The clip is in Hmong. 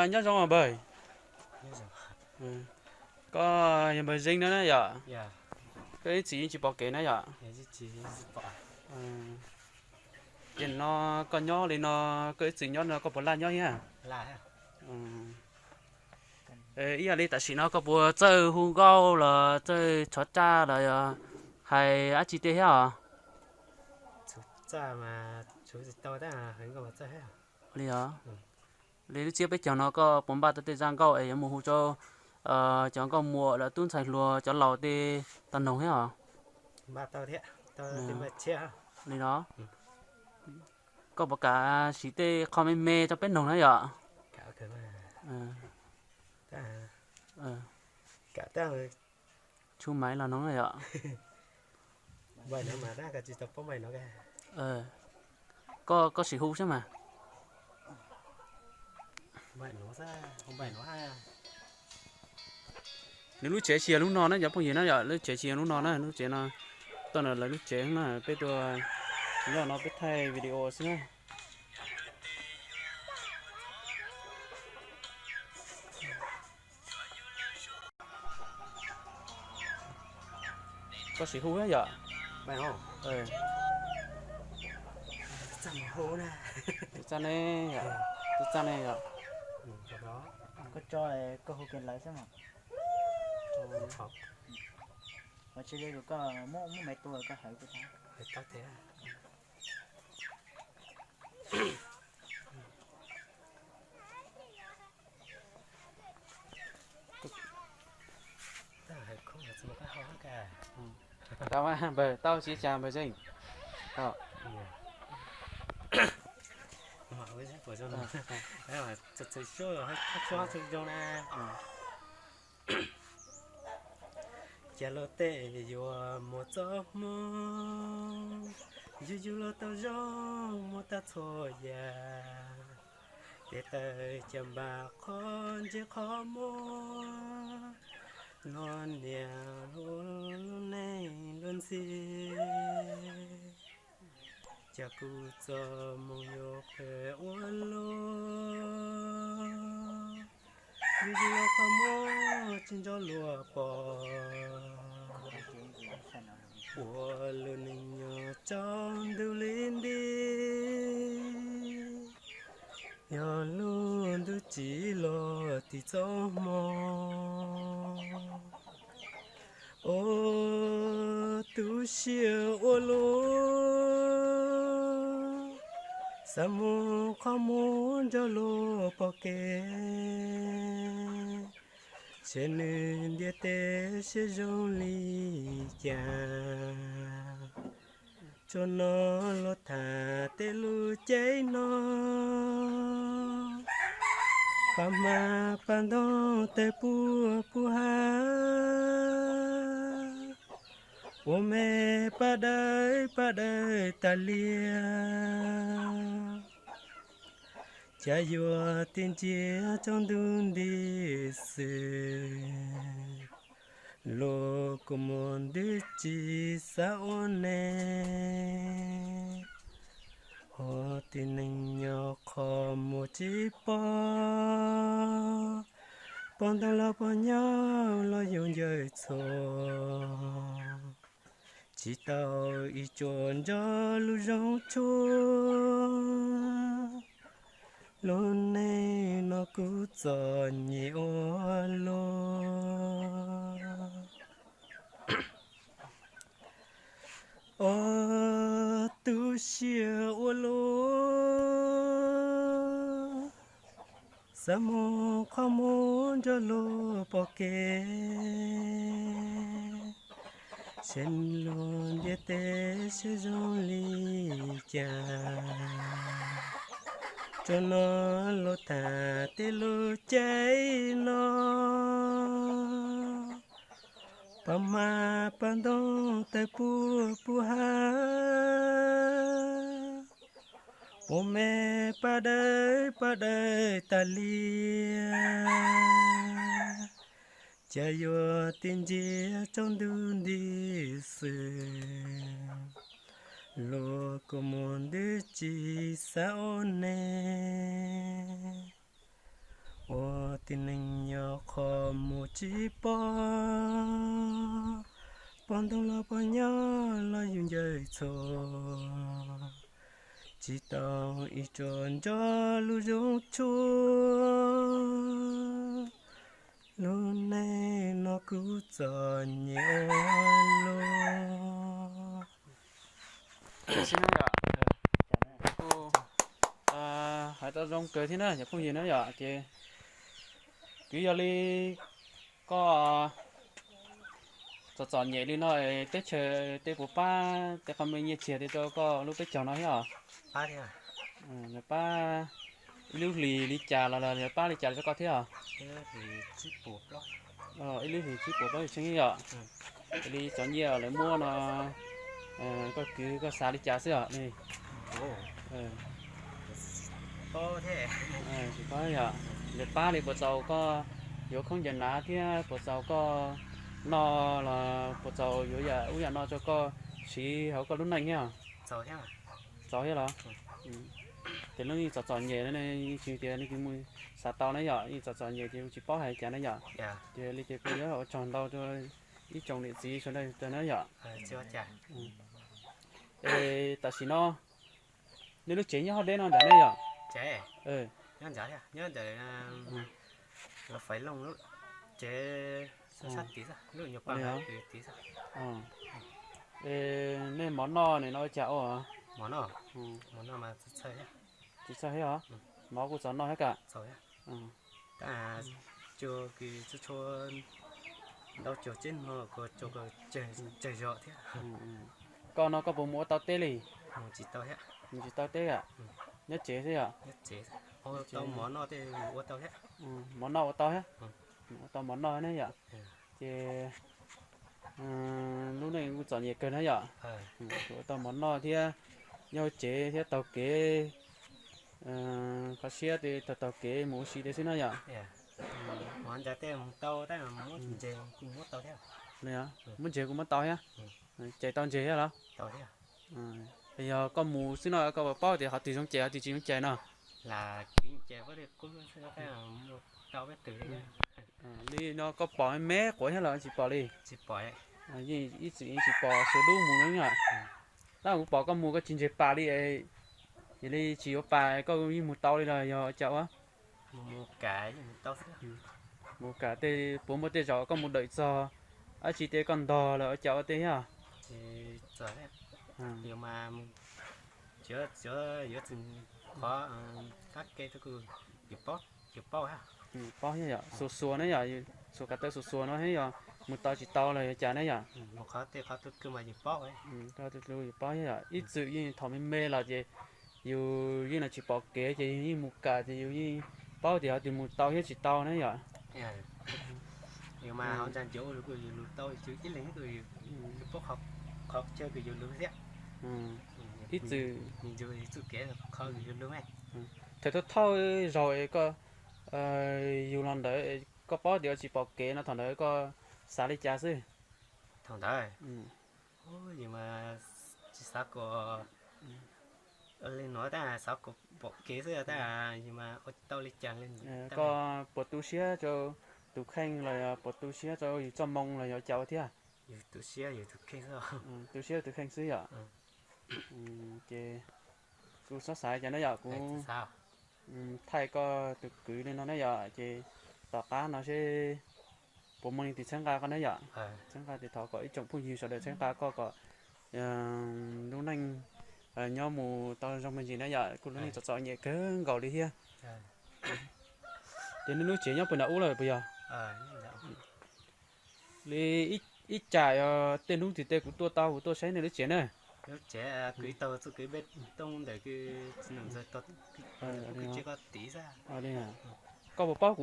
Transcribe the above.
Nyob zoo npawg. Koj yog npawg Zeeb na yom? Koj ib txwm yeej tsis pom kev na yom? Ces no koj nyob li no, koj ib txwm nyob no koj puas laj nyob thiab? Ib yam li tam sim no koj puas txawj hu nkauj los txawj tshov tsaj los yog hais dab tsi tej thiab os? Li os, li lub tsiab peb caug no koj puas npaj tau tej zaj nkauj es yuav mus hu rau cov nkauj muam lawv tub ntxhais hluas cov laus tej tau noog thiab os? Li no, koj puas kam siv tej qho me me rau peb noog na yom? Tshu maiv los noog na yom? Koj, koj sim hu saib mas. Nws lub tsev tsis yog lub no na cov phooj ywg na yom, lub tsev tsis yog lub no na, lub tsev no tuaj ntawm lawv lub tsev na, peb tuaj nyob no peb thaij video xwb na. Koj sim hu yom? Tus txaj ne, tus txaj ne yom? Koj tso, koj hu kiag lawv xwb mas. Ua tsis li koj muab, muab me tua koj hawv kuv. Tau mas npawg, tau siv cas npawg Zeej. Cas luag tej yuav mus txoj hmoo, yug yug los tau zoo mus tag txhua yam. Tes taw cas npam qhov ntsej qhov muag, luag niam luag neej luag ntxhi, cas kuv txoj hmoo yuav qhwv ua luaj. Yug yug los qhov muag tsis nco luag pom, ua lub neej nyob tsaus ntuj li nti. Yog lub ntuj tsim los tim txoj hmoo, ua tu siab ua luaj, xav mus qhov muag nrog luag pom kev, seb nws ntiaj teb siab zoo li cas. Tsuas hnov luag tham tej lus caij no, paj hmab paj ntoo tawg puag puag hav, ua me paj dawb paj dawb tas lias. Cas yuav tig ntsia tsaus ntuj nti xwb, luag kua muag twb tsis xav ua neeg. Hos tib neeg nyob qhov muag tsis pom, pom ntoo los pom nyob los yus ncaws txhua. Tsis tau ib tsuas nrog lub zoo tshuaj, lub neej no kuv txom nyem ua luaj. Ua tu siab ua luaj, xav mus qhov muag nrog luag pom kev, seb luag ntiaj teb siab zoo li cas. Tsuas hnov luag tham tej lus caij no, paj hmab paj ntoo tawg puag puag hav, ua me paj dawb paj dawb tas lias. Cas yuav tig ntsia tsaus ntuj nti xwb, luag kua muag twb tsis xav ua neeg. Tib neeg nyob qhov muag tsis pom, pom ntoo los pom nyob los yus ncaws txhua, tsis tau ib tsuas nrog lub zoo tshua, lub neej no kuj txom nyem ua luaj. Kuj hais tau zoo kawg thiab na cov phooj ywg na yom, ces twb yog li koj txom txom nyem li no, teb chaws tej puas pab tej qhov me nyiaj txiag tej rau koj lub peb caug no thiab os? Lawv pab ib lub hlis li cas los lawv pab li cas rau koj thiab os? Ib lub hlis tsib puas plaub yim tsheeb yom. Li cov nyiaj lawv muab no, koj kwv koj xav li cas xwb os? Tsis paub yom, lawv pab li puas txaus koj yuav khaub ncaws hnav thiab puas txaus koj noj los puas txaus yuav yam ub yam no rau koj siv hauv koj lub neej thiab? Txaus thiab los? Ces lub yeej txom txom nyem, yeej tsis tias nws mus xav tau na yom, yeej txom txom nyem ces tsis paub hais cas na yom. Ces li ces kuj yuav ua tsaug ntau rau ib tsoom niam txiv sawv daws na yom. Es tam sim no nej lub tsev nyob hauv deb no ntag ne yom? Nej mov noj nim no ua cas ua? Tsis txhawj thiab os, mov kuj txaus noj thiab ka. Ntau cuag tseb no, tsawg zos thiab. Koj no koj puas mus ua tau teb li? Mus tsis tau teb a? Nyob tsev xwb yom? Mov noj ua tau thiab? Ua tau mov noj ne yom? Ces lub neej kuj txom nyem kawg na yom? Ua tau mov noj thiab, nyob tsev thiab taug kev, qhov siab taug taug kev mus ua si li xwb na yom? Muab ntseg kuj muab tau thiab? Cais tau ntseg thiab los? Yog koj mus xwb no koj puas paub tias qhov twg zoo cais qhov twg tsis zoo cais no? Li no koj pom me quav thiab los tsis pom li? Yeej ib txwm yeej tsis pom, xuas dub mus no yom. Tab kuv pom koj mus koj tsis ntseg pas li, yog li tsis yuav pas koj yeej mus tau li los yog cas ua? Mus kam tej puas muaj tej zaum koj mus dawm txog dab tsi tej koj ntog lawm ua cas ua tej thiab? Paub thiab yom, xuas xuas ne yom, xuas kav taw xuas xuas no thiab yog mus tau tsis tau los yog cas ne yom? Yus paub thiab yom, ib txwm yeej thaum me me los ces yus yeej los tsis pom kev ces yus yeej mus kam ces yus yeej paub tias ho twg mus tau thiab tsis tau na yom. Ib txwm thaum thawj thawj zaug koj, yus los ntawd koj paub tias tsis pom kev no thaum ntawd koj xav li cas xwb? Thaum ntawd tsis xav kom li no tab xav kom pom kev xwb tab ua tau li cas li. Koj puas tu siab rau tus kheej los yog puas tu siab rau yus txoj moo los yog cas ua thiab? Yus tu siab yus tus kheej xwb. Tu siab tus kheej xwb yom? Ces kuv txhob xav cas na yom, kuv thaij koj tus kwv li no na yom, ces tom qab no seb puas muaj leej twg txhawb nqa koj na yom. Txhawb nqa ces thov kom ib tsoom phooj ywg sawv daws txhawb nqa koj kom lub neej nyob mus tau zoo me ntsis na yom, kuj lub neej txom txom nyem kawg nkaus li thiab. Ces nej lub tsev nyob puag nram ub lawm puas yog? Li ib cas tej hnub twg tej kuv tuaj tau kuv tuaj saib nej lub tsev na. Koj puas paub kuv